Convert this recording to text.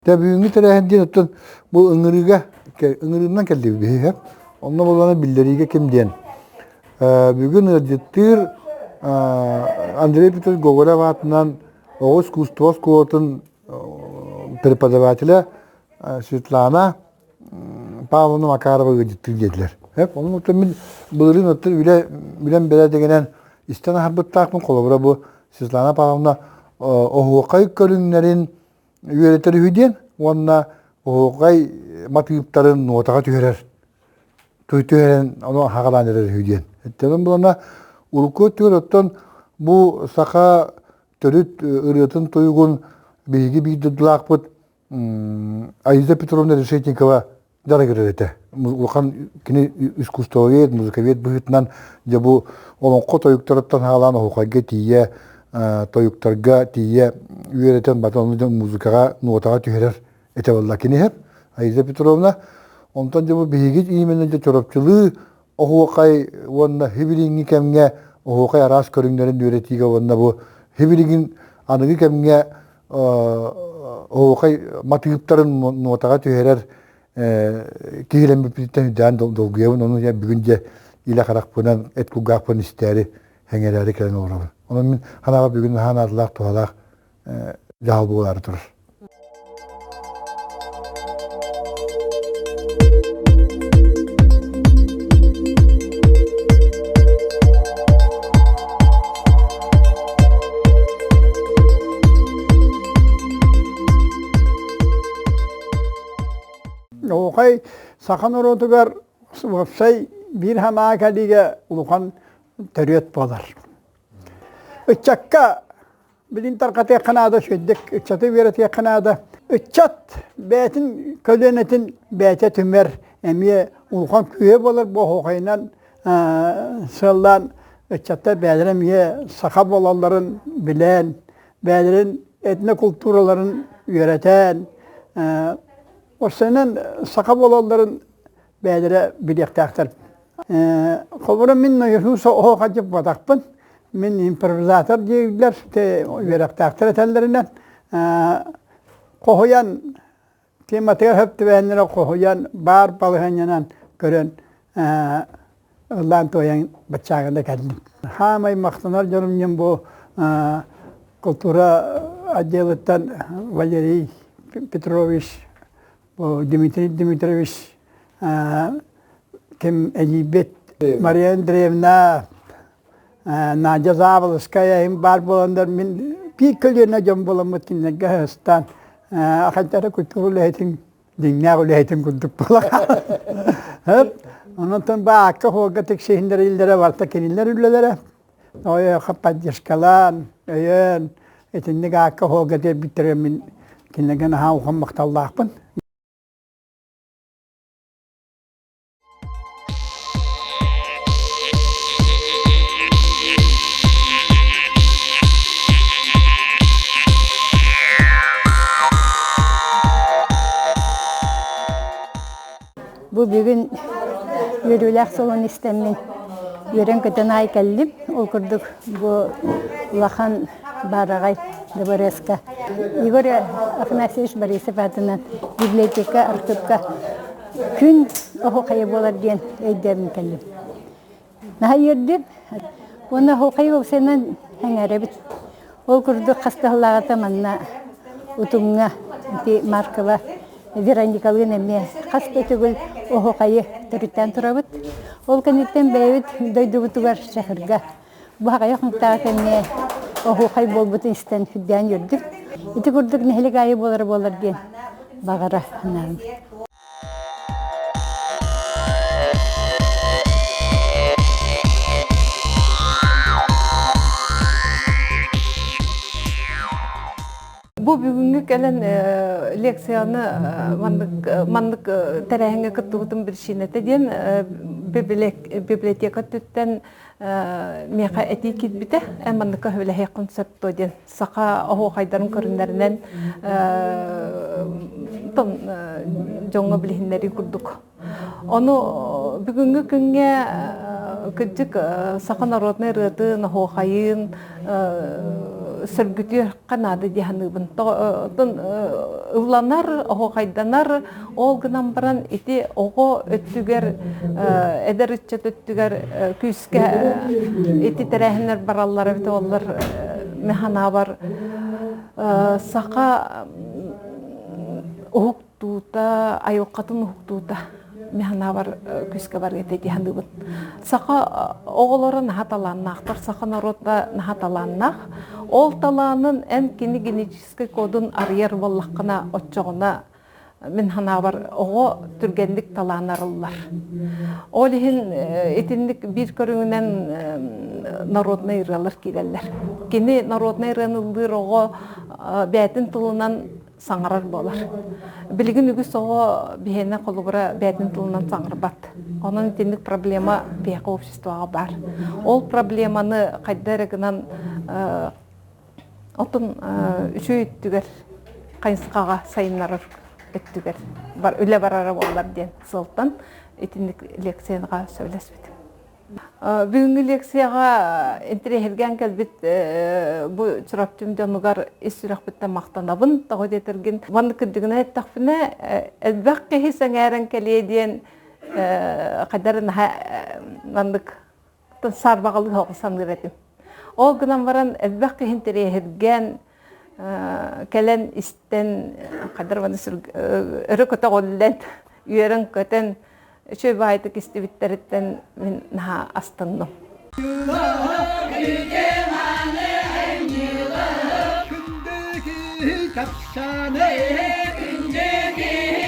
Дьэ бүгүҥҥү тэрээһин диэн оттон бу ыҥырыыга ыҥырыынан кэллибит биһиги. Онно буоллаҕына биллэриигэ ким диэн. Бүгүн ыалдьыттыыр Андрей Петрович Гоголев аатынан оҕо искусство оскуолатын преподавателэ Светлана Павловна Макарова ыалдьыттыыр диэтилэр. Онон оттон мин былырыын оттон үлэ үлэм бэрээдэгинэн истэн аһарбыттаахпын. Холобура бу Светлана Павловна оһуохай көрүҥнэрин үөрэтэр үһү диэн уонна оһуохай матыыптарын нуотаҕа түһэрэр түһэрэн ону хаҕалаан эрэр үһү диэн. Оттон булана урукку өттүгэр оттон бу саха төрүт ырыатын тойугун биһиги биир дойдулаахпыт Аиза Петровна Решетникова дьарыгырар этэ. Улахан кини искусствовед, музыковед быһыытынан дьэ бу олоҥхо тойуктарыттан хаалаан оһуохайга тиийэ, тойуктарга тиийэ үөрэтэн батан ону музыкаҕа, нотаҕа түһэрэр этэ буолла кини иһэр Аиза Петровна. Онтон дьэ бу биһиги именно дьэ чоропчулуу оһуохай уонна хибилиҥҥи кэмҥэ оһуохай араас көрүҥнэрин үөрэтиигэ уонна бу хибилигин аныгы кэмҥэ оһуохай матыыптарын нуотаҕа түһэрэр киһилэммиппититтэн үрдээн долгуйабын ону дьэ бүгүн дьэ илэ харахпынан эт кулгаахпын истээри сэҥээрээри кэлэн олоробун онон мин ханаҕа бүгүн наһаа наадалаах туһалаах дьаһал буолаары турар Оһуохай саха норуотугар уопсай биир санаа кэлиигэ улахан төрүөт буолар. Ыччакка билин тарҕатыахха наада, үчүгэйдик ыччаты үөрэтиэххэ наада. Ыччат бэйэтин көлүөнэтин бэйэтэ түмэр эмиэ улахан күүһэ буолар бу оһуохайынан сыаллаан ыччаттар бэйэлэрэ эмиэ саха буолалларын билэн, бэйэлэрин этнокултуураларын үөрэтэн, уопсайынан саха буолалларын бэйэлэрэ билиэхтээхтэр. Холобура мин Иисус оһоохадьыппатахпын, мин импровизатор дииллэр, үөрэхтээхтэр этэллэринэн, хоһуйан тематыгар сөп түбэһиннэрэ хоһуйан баар балаһыанньанан көрөн ыллаан туойан баччааҕына кэллим. Хаамай махтанар дьонум дьон бу култуура отделыттан Валерий Петрович, бу Дмитрий Дмитриевич ким эдьиийбит Мария Андреевна, Надя Заболоцкая иһин баар буоланнар мин биир көлүөнэ дьон буоламмыт кинилэргэ сыстаан ахайдара культура үлэһитин дьиҥнээх үлэһитин курдук буола Онон баакка хуорга тиксиһиннэриллэрэ барыта кинилэр үлэлэрэ. Ойоохо поддержкалаан, өйөөн итинник аакка хуорга тиэрбиттэрэ мин кинилэргэ наһаа улахан махталлаахпын. Бу бүгүн үөрүүлээх солун истэммин үөрэн-көтөн аай кэллим. Ол курдук бу улахан баараҕай дыбарыаска Егор Афанасьевич Борисов аатынан библиотека архыыпка күн оһуохайа буолар диэн өйдөөбүн кэллим. Наһаа үөрдүм. Уонна оһуохай уопсайынан сэҥээрэбит. Ол курдук хас да сыллааҕыта манна Утумҥа ити Маркова Вероникалыын эмиэ хас да төгүл оһуохайы төрүттээн турабыт. Ол кэнниттэн бэйэбит дойдубутугар Чакырга бу аҕыйах хонуктааҕы кэмҥэ оһуохай буолбутун истэн сүрдээн үөрдүм. Ити курдук нэһилик аайы буолара буолар диэн баҕара санаабым. Бу бүгүҥҥү кэлэн лекцияны маннык маннык тэрээһиҥҥэ кыттыбытым биричиинэтэ диэн библиотека өттүттэн миэхэ этии киирбитэ эн манныкка сөбүлэһиэххин сөп дуо диэн саха оһуохайдарын көрүннэринэн дьоҥҥо билиһиннэрии курдук. Ону бүгүҥҥү күҥҥэ Кырдьык, саха народнай ырыатын, оһуохайын сөргүтүөххэ наада дии саныыбын. Ылланар, оһуохайданар, ол гынан баран ити оҕо өттүгэр, эдэр ыччат өттүгэр күүскэ ити тэрээһиннэр бараллар эбит оллар мин санаабар саха уһуктуута, айылҕатын уһуктуута мин санаабар күүскэ барыа этэ дии саныыбын. Саха оҕолоро наһаа талааннаахтар, саха норуота наһаа талааннаах. Ол талаанын эн кини генетическэй кодун арыйар буоллаххына, оччоҕуна мин санаабар оҕо түргэнник талаан арыллар. Ол иһин итинник биир көрүҥүнэн народнай ырыалар киирэллэр. Кини народнай ырыаны ыллыыр оҕо бэйэтин тылынан саҥарар буолар. Билигин үгүс оҕо биһиэнэ холобура бэйэтин тылынан саҥарбат. Онон итинник проблема биһиэхэ обществоҕа баар. Ол проблеманы хайда эрэ гынан отун үчүгэй өттүгэр хайысхаҕа сайыннарар өттүгэр үлэ барара буоллар диэн сыалтан итинник лекцияға сөбүлэспитим. Бүгүҥҥү лекцияҕа интэриэһиргээн кэлбит бу Чурапчым дьонугар ис сүрэхпиттэн махтанабын. Тоҕо диэтэргин, маннык кырдьыгынан эттэхпинэ, элбэх киһи сэҥээрэн кэлиэ диэн хайдах наһаа маннык саарбаҕалыы соҕус саныыр этим. Ол гынан баран элбэх киһи интэриэһиргээн кэлэн истэн хайдах өрө көтөҕүллэн, үөрэн-көтөн Үчүгэй баайдык истибиттэриттэн мин наһаа астынным. Күндү киһи капсааны, күндү киһи.